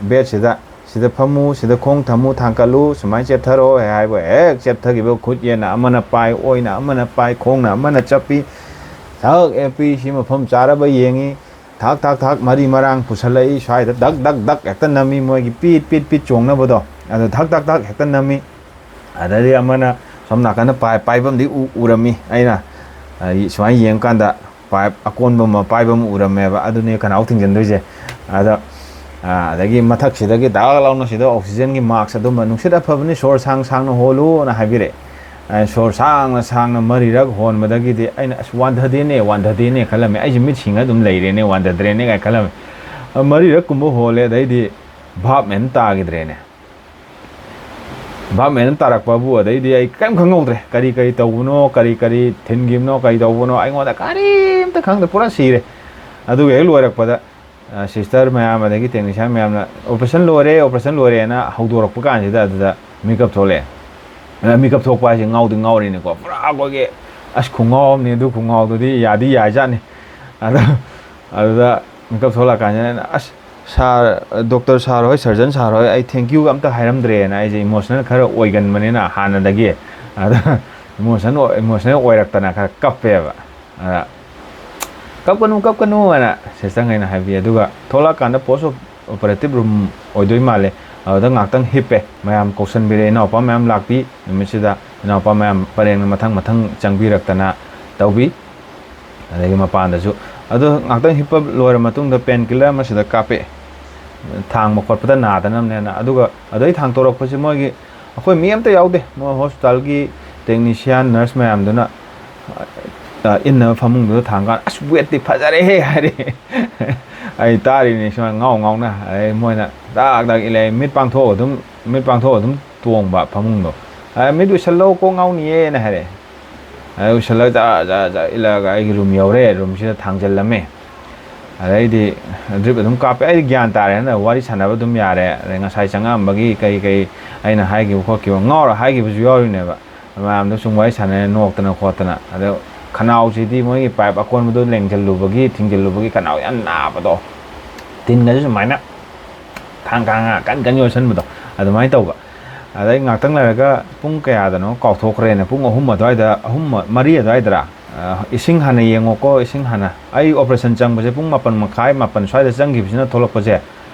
bedꯁꯤꯗ, "ꯁꯤꯗ ꯐꯝꯃꯨ, ꯁꯤꯗ ꯈꯣꯡ ꯊꯝꯃꯨ, ꯊꯥꯡꯀꯠꯂꯨ, ꯁꯨꯃꯥꯏꯅ ꯆꯦꯞꯊꯔꯛꯑꯣ" ꯍꯦꯛ ꯍꯥꯏꯕ, ꯍꯦꯛ ꯆꯦꯞꯊꯈꯤꯕ, ꯈꯨꯠ ꯌꯦꯠꯅ ꯑꯃꯅ ꯄꯥꯏ, ꯑꯣꯏꯅ ꯑꯃꯅ ꯄꯥꯏ, ꯈꯣꯡꯅ ꯑꯃꯅ ꯆꯞꯄꯤ꯫ ꯊꯛ ꯑꯦ ꯄꯤ ꯁꯤ ꯃꯐꯝ ꯆꯥꯔꯕ ꯌꯦꯡꯉꯤ꯫ ꯊꯥꯛ ꯊꯥꯛ ꯊꯥꯛ ꯃꯔꯤ ꯃꯔꯥꯡ ꯄꯨꯁꯜꯂꯛꯏ꯫ ꯁ꯭ꯋꯥꯏꯗ ꯗꯛ ꯗꯛ ꯗꯛ ꯍꯦꯛꯇ ꯅꯝꯃꯤ, ꯃꯣꯏꯒꯤ ꯄꯤꯠ ꯄꯤꯠ ꯄꯤꯠ ꯆꯣꯡꯅꯕꯗꯣ, ꯑꯗꯨ ꯊꯛ ꯊꯛ ꯊꯛ ꯍꯦꯛꯇ ꯅꯝꯃꯤ꯫ ꯑꯗꯩꯗꯤ ꯑꯃꯅ ꯁꯣꯝ ꯅꯥꯀꯟꯗ ꯄꯥꯏꯞ ꯄꯥꯏꯐꯝꯗꯤ ꯎ-, ꯎꯔꯝꯃꯤ꯫ ꯑꯩꯅ, ꯑ, ꯁꯨꯃꯥꯏꯅ ꯌꯦꯡꯀꯥꯟꯗ ꯄꯥꯏꯞ ꯑꯀꯣꯟꯕ ꯑꯃ ꯄꯥꯏꯕ ꯑꯃ ꯎꯔꯝꯃꯦꯕ꯫ ꯑꯗꯨꯅꯦ ꯈꯅꯥꯎ ꯊꯤꯡꯖꯤꯟꯗꯣꯏꯁꯦ꯫ ꯑꯗ, ꯑ, ꯑꯗꯒꯤ ꯃꯊꯛꯁꯤꯗꯒꯤ ꯗꯥꯛ ꯂꯥꯎꯅ ꯁꯤꯗ oxygenꯒꯤ mask ꯑꯗꯨꯝꯕ, "ꯅꯨꯡꯁꯤꯠ ꯑꯐꯕꯅꯤ, ꯁꯣꯔ ꯁꯥꯡ ꯁꯥꯡꯅ ꯍꯣꯜꯂꯨꯅ" ꯍꯥꯏꯕꯤꯔꯛꯑꯦ꯫ ꯑ, ꯁꯣꯔ ꯁꯥꯡꯅ ꯁꯥꯡꯅ ꯃꯔꯤꯔꯛ ꯍꯣꯟꯕꯗꯒꯤꯗꯤ ꯑꯩꯅ, "ꯑꯁ, ꯋꯥꯟꯊꯗꯦꯅꯦ, ꯋꯥꯟꯊꯗꯦꯅꯦ" ꯈꯜꯂꯝꯃꯦ꯫ ꯑꯩꯁꯦ ꯃꯤꯠ ꯁꯤꯡꯉ ꯑꯗꯨꯝ ꯂꯩꯔꯦꯅꯦ, ꯋꯥꯟꯊꯗ꯭ꯔꯦꯅꯦ ꯀꯥꯏꯅ ꯈꯜꯂꯝꯃꯦ꯫ ꯑ, ꯃꯔꯤꯔꯛ ꯀꯨꯝꯕ ꯍꯣꯜꯂꯦ, ꯑꯗꯩꯗꯤ ꯚꯥꯞ ꯃꯦꯟ ꯇꯥꯈꯤꯗ꯭ꯔꯦꯅꯦ꯫ ꯚꯥꯞ ꯃꯦꯟ ꯇꯥꯔꯛꯄꯕꯨ ꯑꯗꯩꯗꯤ ꯑꯩ ꯀꯔꯤꯝ ꯈꯪꯍꯧꯗ꯭ꯔꯦ꯫ ꯀꯔꯤ ꯀꯔꯤ ꯇꯧꯕꯅꯣ, ꯀꯔꯤ ꯀꯔꯤ ꯊꯤꯟꯈꯤꯕꯅꯣ, ꯀꯔꯤ ꯇꯧꯕꯅꯣ, ꯑꯩꯉꯣꯟꯗ ꯀꯔꯤꯝꯇ ꯈꯪꯗ꯭ꯔꯦ, ꯄꯨꯔꯥ ꯁꯤꯔꯦ꯫ ꯑꯗꯨꯒ ꯍꯦꯛ ꯂꯣꯏꯔꯛꯄꯗ, ꯑ, sister ꯃꯌꯥꯝ ꯑꯗꯒꯤ technician ꯃꯌꯥꯝꯅ "operation ꯂꯣꯏꯔꯦ, operation ꯂꯣꯏꯔꯦꯅ" ꯍꯧꯗꯣꯔꯛꯄ ꯀꯥꯟꯁꯤꯗ ꯑꯗꯨꯗ ꯃꯤꯀꯞ ꯊꯣꯛꯂꯛꯑꯦ꯫ ꯑ, ꯃꯤꯀꯞ ꯊꯣꯛꯄ ꯍꯥꯏꯁꯦ ꯉꯥꯎꯗꯤ ꯉꯥꯎꯔꯤꯅꯤꯀꯣ, ꯄꯨꯔꯥ ꯑꯩꯈꯣꯏꯒꯤ, ꯑꯁ, ꯈꯨꯉꯥꯎ ꯑꯃꯅꯤ꯫ ꯑꯗꯨ ꯈꯨꯉꯥꯎꯗꯨꯗꯤ ꯌꯥꯗꯤ ꯌꯥꯏꯖꯥꯠꯅꯤ꯫ ꯑꯗ, ꯑꯗꯨꯗ ꯃꯤꯀꯞ ꯊꯣꯛꯂꯛꯀꯥꯟꯁꯤꯗ ꯑꯩꯅ, "ꯑꯁ, sir, doctor sir ꯍꯣꯏ, surgeon sir ꯍꯣꯏ, ꯑꯩ thank youꯒ ꯑꯝꯇ ꯍꯥꯏꯔꯝꯗ꯭ꯔꯦꯅ", ꯑꯩꯁꯦ emotional ꯈꯔ ꯑꯣꯏꯒꯟꯕꯅꯤꯅ ꯍꯥꯟꯅꯗꯒꯤ, ꯑꯗ emotional ꯑꯣꯏ-, emotional ꯑꯣꯏꯔꯛꯇꯅ ꯈꯔ ꯀꯞꯄꯦꯕ꯫ ꯑꯗ "ꯀꯞꯀꯅꯨ, ꯀꯞꯀꯅꯨ" ꯍꯥꯏꯅ sisterꯉꯩꯅ ꯍꯥꯏꯕꯤ꯫ ꯑꯗꯨꯒ ꯊꯣꯛꯂꯛꯑꯀꯥꯟꯗ post operative room ꯑꯣꯏꯗꯣꯏ ꯃꯥꯜꯂꯦ꯫ ꯑꯗꯨꯗ ꯉꯥꯛꯇꯪ ꯍꯤꯞꯄꯦ꯫ ꯃꯌꯥꯝ ꯀꯧꯁꯟꯕꯤꯔꯦ, ꯏꯅꯥꯎꯄꯥ ꯃꯌꯥꯝ ꯂꯥꯛꯄꯤ꯫ ꯅꯨꯃꯤꯠꯁꯤꯗ ꯏꯅꯥꯎꯄꯥ ꯃꯌꯥꯝ ꯄꯔꯦꯡꯅ ꯃꯊꯪ ꯃꯊꯪ ꯆꯪꯕꯤꯔꯛꯇꯅ ꯇꯧꯕꯤ꯫ ꯑꯗꯒꯤ ꯃꯄꯥꯟꯗꯁꯨ ꯑꯗꯣ ꯉꯥꯛꯇꯪ ꯍꯤꯞꯄ ꯂꯣꯏꯔ ꯃꯇꯨꯡꯗ pain killer ꯑꯃ ꯁꯤꯗ ꯀꯥꯞꯄꯛꯑꯦ, ꯊꯥꯡꯕ ꯈꯣꯠꯄꯗ ꯅꯥꯗꯅꯕꯅꯦꯅ꯫ ꯑꯗꯨꯒ ꯑꯗꯩ ꯊꯥꯡꯇꯣꯔꯛꯄꯁꯦ ꯃꯣꯏꯒꯤ, ꯑꯩꯈꯣꯏ ꯃꯤ ꯑꯝꯇ ꯌꯥꯎꯗꯦ, ꯃꯣꯏ hospitalꯒꯤ technician, nurse ꯃꯌꯥꯝꯗꯨꯅ, ꯑ, ꯏꯟꯅꯕ ꯐꯃꯨꯡꯗꯨꯗ ꯊꯥꯡꯀꯥꯟꯗ, "ꯑꯁ, weightꯇꯤ ꯐꯖꯔꯦꯍꯦ" ꯍꯥꯏꯔꯦ꯫ ꯑꯩ ꯇꯥꯔꯤꯅꯤ ꯁꯨꯃꯥꯏꯅ ꯉꯥꯎ ꯉꯥꯎꯅ, ꯑꯗꯩ ꯃꯣꯏꯅ ꯇꯥꯛ ꯇꯥꯛ ꯏꯜꯂꯦ, ꯃꯤꯠ ꯄꯥꯡꯊꯣꯛꯑ ꯑꯗꯨꯝ, ꯃꯤꯠ ꯄꯥꯡꯊꯣꯛꯑ ꯑꯗꯨꯝ ꯇꯣꯡꯕ ꯐꯃꯨꯡꯗꯣ꯫ ꯑꯗꯩ, "ꯃꯤꯠ ꯎꯏꯁꯜꯂꯣ, ꯀꯣꯛ ꯉꯥꯎꯅꯤꯌꯦꯅ" ꯍꯥꯏꯔꯛꯑꯦ꯫ ꯑꯗꯩ ꯎꯏꯁꯜꯂꯒ ꯖꯥ ꯖꯥ ꯖꯥ ꯏꯜꯂꯛꯑꯒ ꯑꯩꯒꯤ ꯔꯨꯝ ꯌꯧꯔꯦ, ꯔꯨꯝꯁꯤꯗ ꯊꯥꯡꯖꯜꯂꯝꯃꯦ꯫ ꯑꯗꯩꯗꯤ ꯗ꯭ꯔꯤꯞ ꯑꯗꯨꯝ ꯀꯥꯞꯄꯦ꯫ ꯑꯩꯗꯤ ꯒ꯭ꯌꯥꯟ ꯇꯥꯔꯦ, ꯍꯟꯗꯛ ꯋꯥꯔꯤ ꯁꯥꯟꯅꯕ ꯑꯗꯨꯝ ꯌꯥꯔꯦ꯫ ꯑꯗꯩ ꯉꯁꯥꯏ ꯆꯪꯉꯛꯑꯝꯕꯒꯤ ꯀꯔꯤ ꯀꯔꯤ ꯑꯩꯅ ꯍꯥꯏꯈꯤꯕ ꯈꯣꯠꯈꯤꯕ, ꯉꯥꯎꯔ ꯍꯥꯏꯈꯤꯕꯁꯨ ꯌꯥꯎꯔꯤꯅꯦꯕ꯫ ꯃꯌꯥꯝꯗꯣ ꯁꯨꯝ ꯋꯥꯔꯤ ꯁꯥꯟꯅꯔꯦ, ꯅꯣꯛꯇꯅ ꯈꯣꯠꯇꯅ꯫ ꯑꯗꯣ ꯈꯅꯥꯎꯁꯤꯗꯤ ꯃꯣꯏꯒꯤ ꯄꯥꯏꯞ ꯑꯀꯣꯟꯕꯗꯣ ꯂꯦꯡꯁꯤꯜꯂꯨꯕꯒꯤ, ꯊꯤꯡꯖꯤꯜꯂꯨꯕꯒꯤ ꯈꯅꯥꯎ ꯌꯥꯝ ꯅꯥꯕꯗꯣ, ꯇꯤꯟꯒꯁꯨ ꯁꯨꯃꯥꯏꯅ ꯊꯥꯡ ꯊꯥꯡ ꯀꯟ ꯀꯟ ꯌꯣꯠꯁꯟꯕꯗꯣ, ꯑꯗꯨꯃꯥꯏꯅ ꯇꯧꯕ꯫ ꯑꯗꯩ ꯉꯥꯛꯇꯪ ꯂꯩꯔꯒ ꯄꯨꯡ ꯀꯌꯥꯗꯅꯣ ꯀꯥꯎꯊꯣꯛꯈ꯭ꯔꯦꯅꯦ, ꯄꯨꯡ ꯑꯍꯨꯝ ꯑꯗꯨꯋꯥꯏꯗ, ꯑꯍꯨꯝ, ꯃꯔꯤ ꯑꯗꯨꯋꯥꯏꯗꯔꯥ, ꯑ, "ꯏꯁꯤꯡ ꯍꯥꯟꯅ ꯌꯦꯡꯉꯣꯀꯣ, ꯏꯁꯤꯡ ꯍꯥꯟꯅ"꯫ ꯑꯩ ꯑꯣꯄꯔꯦꯁꯟ ꯆꯪꯕꯁꯦ ꯄꯨꯡ ꯃꯥꯄꯟ ꯃꯈꯥꯏ, ꯃꯥꯄꯟ ꯁ꯭ꯋꯥꯏꯗ ꯆꯪꯈꯤꯕꯁꯤꯅ, ꯊꯣꯛꯂꯛꯄꯁꯦ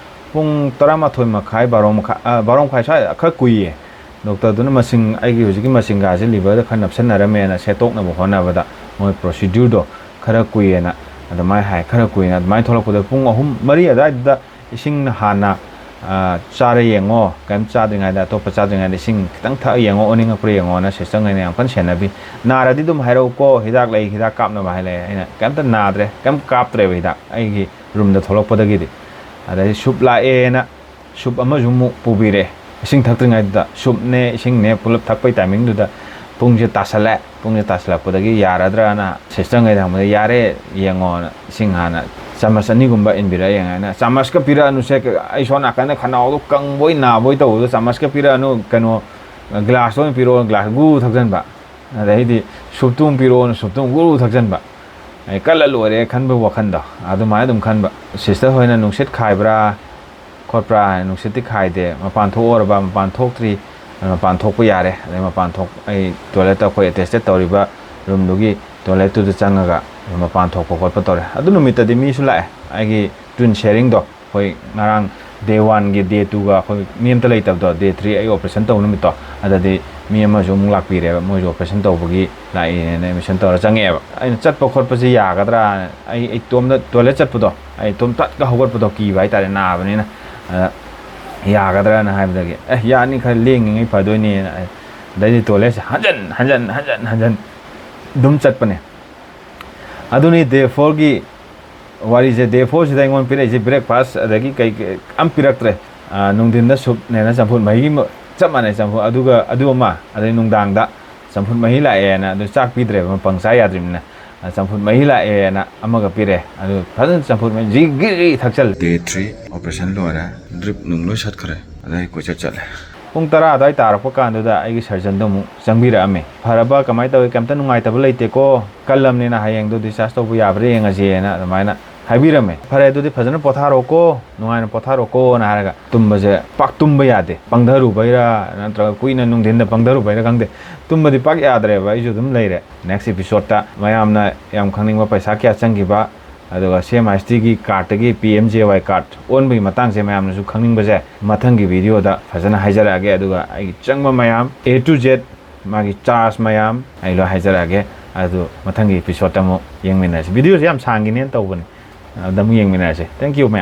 ꯄꯨꯡ ꯇꯔꯥꯃꯥꯊꯣꯏ ꯃꯈꯥꯏ, ꯕꯥꯔꯣ ꯃꯈꯥꯏ, ꯑ, ꯕꯥꯔꯣ ꯃꯈꯥꯏ ꯁ꯭ꯋꯥꯏꯗ ꯈꯔ ꯀꯨꯏꯌꯦ꯫ ꯗꯣꯛꯇꯔꯗꯨꯅ ꯃꯁꯤꯡ, ꯑꯩꯒꯤ ꯍꯧꯖꯤꯛꯀꯤ ꯃꯁꯤꯡꯒꯥꯁꯦ ꯂꯤꯚꯔꯗ ꯈꯔ ꯅꯞꯁꯟꯅꯔꯝꯃꯦꯅ ꯁꯦꯠꯇꯣꯛꯅꯕ ꯍꯣꯠꯅꯕꯗ, ꯃꯣꯏ ꯄ꯭ꯔꯣꯁꯤꯗ꯭ꯌꯨꯔꯗꯣ ꯈꯔ ꯀꯨꯏꯌꯦꯅ ꯑꯗꯨꯃꯥꯏꯅ ꯍꯥꯏ꯫ ꯈꯔ ꯀꯨꯏꯅ ꯑꯗꯨꯃꯥꯏꯅ ꯊꯣꯛꯂꯛꯄꯗ ꯄꯨꯡ ꯑꯍꯨꯝ, ꯃꯔꯤ ꯑꯗꯨꯋꯥꯏꯗꯨꯗ ꯏꯁꯤꯡꯅ ꯍꯥꯟꯅ, ꯑ, ꯆꯥꯔ ꯌꯦꯡꯉꯣ, ꯀꯔꯤꯝ ꯆꯥꯗ꯭ꯔꯤꯉꯩꯗ, ꯑꯇꯣꯞꯄ ꯆꯥꯗ꯭ꯔꯤꯉꯩꯗ ꯏꯁꯤꯡ ꯈꯤꯇꯪ ꯊꯛꯑ ꯌꯦꯡꯉꯣ, ꯑꯣꯅꯤꯡꯉꯛꯄ꯭ꯔꯥ ꯌꯦꯡꯉꯣꯅ ꯁꯤꯁꯇꯔꯉꯩꯅ ꯌꯥꯝ ꯀꯟꯅ ꯁꯦꯟꯅꯕꯤ꯫ "ꯅꯥꯔꯗꯤ ꯑꯗꯨꯝ ꯍꯥꯏꯔꯛꯎꯀꯣ, ꯍꯤꯗꯥꯛ ꯂꯩ, ꯍꯤꯗꯥꯛ ꯀꯥꯞꯅꯕ" ꯍꯥꯏ ꯂꯩ꯫ ꯑꯩꯅ ꯀꯩꯝꯇ ꯅꯥꯗ꯭ꯔꯦ, ꯀꯩꯝ ꯀꯥꯞꯇ꯭ꯔꯦꯕ ꯍꯤꯗꯥꯛ꯫ ꯑꯩꯒꯤ ꯔꯨꯝꯗ ꯊꯣꯛꯂꯛꯄꯗꯒꯤꯗꯤ꯫ ꯑꯗꯩ ꯁꯨꯞ ꯂꯥꯛꯑꯦꯅ ꯁꯨꯞ ꯑꯃꯁꯨ ꯑꯃꯨꯛ ꯄꯨꯕꯤꯔꯦ, ꯏꯁꯤꯡ ꯊꯛꯇ꯭ꯔꯤꯉꯩꯗꯨꯗ꯫ ꯁꯨꯞꯅꯦ ꯏꯁꯤꯡꯅꯦ ꯄꯨꯂꯞ ꯊꯛꯄꯩ ꯇꯥꯏꯃꯤꯡꯗꯨꯗ ꯄꯨꯡꯁꯦ ꯇꯥꯁꯜꯂꯦ꯫ ꯄꯨꯡꯁꯦ ꯇꯥꯁꯜꯂꯛꯄꯗꯒꯤ ꯌꯥꯔꯗ꯭ꯔꯅ ꯁꯤꯁꯇꯔꯉꯩꯗ ꯍꯪꯕꯗ, "ꯌꯥꯔꯦ, ꯌꯦꯡꯉꯣꯅ ꯏꯁꯤꯡ ꯍꯥꯟꯅ ꯆꯥꯃꯁ ꯑꯅꯤꯒꯨꯝꯕ ꯏꯟꯕꯤꯔꯛꯑꯦ" ꯌꯦꯡꯉꯦ꯫ ꯑꯩꯅ, "ꯆꯥꯃꯁꯀ ꯄꯤꯔꯛꯑꯅꯨꯁꯦ, ꯑꯩ ꯁꯣꯝ ꯅꯥꯀꯟꯗ ꯈꯅꯥꯎꯗꯣ ꯀꯪꯕꯣꯏ ꯅꯥꯕꯣꯏ ꯇꯧꯕꯗꯣ, ꯆꯥꯃꯁꯀ ꯄꯤꯔꯛꯑꯅꯨ, ꯀꯩꯅꯣ, ꯒ꯭ꯂꯥꯁꯇ ꯑꯣꯏꯅ ꯄꯤꯔꯛꯑꯣ", ꯒ꯭ꯂꯥꯁ ꯒꯨ ꯊꯛꯆꯟꯕ꯫ ꯑꯗꯩꯗꯤ, "ꯁꯨꯞꯇꯨ ꯑꯃꯨꯛ ꯄꯤꯔꯛꯑꯣꯅ" ꯁꯨꯞꯇꯨ ꯑꯃꯨꯛ ꯒꯨꯔꯨ ꯊꯛꯆꯟꯕ꯫ ꯑꯩ ꯀꯜꯂ ꯂꯣꯏꯔꯦ ꯈꯟꯕ ꯋꯥꯈꯟꯗꯣ ꯑꯗꯨꯃꯥꯏꯅ ꯑꯗꯨꯝ ꯈꯟꯕ꯫ ꯁꯤꯁꯇꯔ ꯍꯣꯏꯅ ꯅꯨꯡꯁꯤꯠ ꯈꯥꯏꯕ꯭ꯔꯥ ꯈꯣꯠꯄ꯭ꯔꯥ ꯍꯥꯏꯅ, ꯅꯨꯡꯁꯤꯠꯇꯤ ꯈꯥꯏꯗꯦ, "ꯃꯄꯥꯟ ꯊꯣꯛꯑꯣꯔꯕ, ꯃꯄꯥꯟ ꯊꯣꯛꯇ꯭ꯔꯤ, ꯃꯄꯥꯟ ꯊꯣꯛꯄ ꯌꯥꯔꯦ", ꯑꯗꯩ ꯃꯄꯥꯟ ꯊꯣꯛ-, ꯑꯩ ꯇꯣꯏꯂꯦꯠꯇ ꯑꯩꯈꯣꯏ ꯑꯦꯇꯦꯁꯇꯦꯠ ꯇꯧꯔꯤꯕ ꯔꯨꯝꯗꯨꯒꯤ ꯇꯣꯏꯂꯦꯠꯇꯨꯗ ꯆꯪꯉꯒ ꯃꯄꯥꯟ ꯊꯣꯛꯄ ꯈꯣꯠꯄ ꯇꯧꯔꯦ꯫ ꯑꯗꯨ ꯅꯨꯃꯤꯠꯇꯗꯤ ꯃꯤꯁꯨ ꯂꯥꯛꯑꯦ, ꯑꯩꯒꯤ ꯇ꯭ꯋꯤꯟ ꯁꯦꯔꯤꯡꯗꯣ, ꯑꯩꯈꯣꯏ ꯉꯔꯥꯡ ꯗꯦ ꯋꯥꯟꯒꯤ ꯗꯦ ꯇꯨꯒ ꯑꯩꯈꯣꯏ ꯃꯤ ꯑꯝꯇ ꯂꯩꯇꯕꯗꯣ, ꯗꯦ ꯊ꯭ꯔꯤ ꯑꯩ ꯑꯣꯄꯔꯦꯁꯟ ꯇꯧꯕ ꯅꯨꯃꯤꯠꯇꯣ, ꯑꯗꯗꯤ ꯃꯤ ꯑꯃꯁꯨ ꯑꯃꯨꯛ ꯂꯥꯛꯄꯤꯔꯦꯕ, ꯃꯣꯏꯁꯨ ꯑꯣꯄꯔꯦꯁꯟ ꯇꯧꯕꯒꯤ ꯂꯥꯛꯏꯅꯦꯅ ꯑꯦꯗꯃꯤꯁꯟ ꯇꯧꯔ ꯆꯪꯉꯛꯑꯦꯕ꯫ ꯑꯩꯅ ꯆꯠꯄ ꯈꯣꯠꯄꯁꯤ ꯌꯥꯒꯗ꯭ꯔꯥ, ꯑꯩ, ꯑꯩ ꯏꯇꯣꯝꯗ ꯇꯣꯏꯂꯦꯠ ꯆꯠꯄꯗꯣ, ꯑꯩ ꯏꯇꯣꯝ ꯇꯠꯀ ꯍꯧꯒꯠꯄꯗꯣ ꯀꯤꯕ ꯍꯥꯏꯇꯥꯔꯦ, ꯅꯥꯕꯅꯤꯅ꯫ ꯑꯗ ꯌꯥꯒꯗ꯭ꯔꯅ ꯍꯥꯏꯕꯗꯒꯤ, "ꯑꯦ, ꯌꯥꯅꯤ, ꯈꯔ ꯂꯦꯡꯉꯤꯉꯩ ꯐꯗꯣꯏꯅꯦꯅ"꯫ ꯑꯩ ꯑꯗꯩꯗꯤ ꯇꯣꯏꯂꯦꯠꯁꯦ ꯍꯟꯖꯟ ꯍꯟꯖꯟ, ꯍꯟꯖꯟ ꯍꯟꯖꯟ ꯑꯗꯨꯝ ꯆꯠꯄꯅꯦ꯫ ꯑꯗꯨꯅꯤ ꯗꯦ ꯐꯣꯔꯒꯤ ꯋꯥꯔꯤꯁꯦ, ꯗꯦ ꯐꯣꯔꯁꯤꯗ ꯑꯩꯉꯣꯟꯗ ꯄꯤꯔꯛꯏꯁꯦ ꯕ꯭ꯔꯦꯛꯐꯥꯁ ꯑꯗꯒꯤ ꯀꯩ ꯀꯩ ꯑꯝ ꯄꯤꯔꯛꯇ꯭ꯔꯦ꯫ ꯑ, ꯅꯨꯡꯊꯤꯟꯗ ꯁꯨꯞꯅꯦꯅ ꯆꯝꯐꯨꯠ ꯃꯍꯤ ꯑꯃ, ꯆꯞ ꯃꯥꯟꯅꯩ ꯆꯝꯐꯨꯠ, ꯑꯗꯨꯒ ꯑꯗꯨ ꯑꯃ, ꯑꯗꯩ ꯅꯨꯡꯗꯥꯡꯗ ꯆꯝꯐꯨꯠ ꯃꯍꯤ ꯂꯥꯛꯑꯦꯅ ꯑꯗꯨ ꯆꯥꯛ ꯄꯤꯗ꯭ꯔꯦꯕ, ꯃꯄꯪ ꯆꯥ ꯌꯥꯗ꯭ꯔꯤꯕꯅꯤꯅ꯫ ꯑ, ꯆꯝꯐꯨꯠ ꯃꯍꯤ ꯂꯥꯛꯑꯦꯅ ꯑꯃꯒ ꯄꯤꯔꯦ, ꯑꯗꯨ ꯐꯖꯅ ꯆꯝꯐꯨꯠ ꯃꯍꯤ ꯖꯤꯒꯤꯔꯤ ꯊꯛꯆꯜꯂꯦ꯫ ꯗꯦ ꯊ꯭ꯔꯤ ꯑꯣꯄꯔꯦꯁꯟ ꯂꯣꯏꯔꯦ, ꯗ꯭ꯔꯤꯞ ꯅꯨꯡ ꯂꯣꯏ ꯁꯠꯈ꯭ꯔꯦ, ꯑꯗꯩ ꯀꯣꯏꯆꯠ ꯆꯠꯂꯦ꯫ ꯄꯨꯡ ꯇꯔꯥ ꯑꯗꯨꯋꯥꯏ ꯇꯥꯔꯛꯄ ꯀꯥꯟꯗꯨꯗ ꯑꯩꯒꯤ ꯁꯔꯖꯟꯗꯣ ꯑꯃꯨꯛ ꯆꯪꯕꯤꯔꯛꯑꯝꯃꯦ꯫ "ꯐꯔꯕ, ꯀꯃꯥꯏꯅ ꯇꯧꯋꯤ? ꯀꯩꯝꯇ ꯅꯨꯡꯉꯥꯏꯇꯕ ꯂꯩꯇꯦꯀꯣ, ꯀꯜꯂꯝꯅꯤꯅ ꯍꯌꯦꯡꯗꯣ ꯗꯤꯁꯆꯥꯔꯖ ꯇꯧꯕ ꯌꯥꯕ꯭ꯔꯥ ꯌꯦꯡꯉꯁꯦꯅ" ꯑꯗꯨꯃꯥꯏꯅ ꯍꯥꯏꯕꯤꯔꯝꯃꯦ꯫ "ꯐꯔꯦ, ꯑꯗꯨꯗꯤ ꯐꯖꯅ ꯄꯣꯊꯥꯔꯣꯀꯣ, ꯅꯨꯡꯉꯥꯏꯅ ꯄꯣꯊꯥꯔꯣꯀꯣꯅ" ꯍꯥꯏꯔꯒ, ꯇꯨꯝꯕꯁꯦ ꯄꯥꯛ ꯇꯨꯝꯕ ꯌꯥꯗꯦ, ꯄꯪꯊꯔꯨꯕꯩꯔꯥ ꯅꯠꯇ꯭ꯔꯒ ꯀꯨꯏꯅ ꯅꯨꯡꯊꯤꯟꯗ ꯄꯪꯊꯔꯨꯕꯩꯔꯥ ꯈꯪꯗꯦ, ꯇꯨꯝꯕꯗꯤ ꯄꯥꯛ ꯌꯥꯗ꯭ꯔꯦꯕ꯫ ꯑꯩꯁꯨ ꯑꯗꯨꯝ ꯂꯩꯔꯦ꯫ ꯅꯦꯛꯁ ꯏꯄꯤꯁꯣꯗꯇ ꯃꯌꯥꯝꯅ ꯌꯥꯝ ꯈꯪꯅꯤꯡꯕ ꯄꯩꯁꯥ ꯀꯌꯥ ꯆꯪꯈꯤꯕ, ꯑꯗꯨꯒ ꯁꯤ ꯑꯦꯝ ꯑꯥꯏ ꯑꯦꯁ ꯇꯤꯒꯤ ꯀꯥꯔꯠꯇꯒꯤ ꯄꯤ ꯑꯦꯝ ꯖꯦ ꯋꯥꯏ ꯀꯥꯔꯠ ꯑꯣꯟꯕꯒꯤ ꯃꯇꯥꯡꯁꯦ ꯃꯌꯥꯝꯅꯁꯨ ꯈꯪꯅꯤꯡꯕꯁꯦ, ꯃꯊꯪꯒꯤ ꯚꯤꯗꯤꯑꯣꯗ ꯐꯖꯅ ꯍꯥꯏꯖꯔꯛꯑꯒꯦ꯫ ꯑꯗꯨꯒ ꯑꯩꯒꯤ ꯆꯪꯕ ꯃꯌꯥꯝ, ꯑꯦ ꯇꯨ ꯖꯦꯠ, ꯃꯥꯒꯤ ꯆꯥꯔꯖ ꯃꯌꯥꯝ ꯑꯩ ꯂꯣꯏ ꯍꯥꯏꯖꯔꯛꯑꯒꯦ꯫ ꯑꯗꯨ ꯃꯊꯪꯒꯤ ꯏꯄꯤꯁꯣꯗꯇ ꯑꯃꯨꯛ ꯌꯦꯡꯃꯤꯟꯅꯔꯁꯤ꯫ ꯚꯤꯗꯤꯑꯣꯁꯦ ꯌꯥꯝ ꯁꯥꯡꯈꯤꯅꯦꯅ ꯇꯧꯕꯅꯦ, ꯑꯗ ꯑꯃꯨꯛ ꯌꯦꯡꯃꯤꯟꯅꯔꯁꯦ꯫ Thank you, ꯃꯌꯥꯝ꯫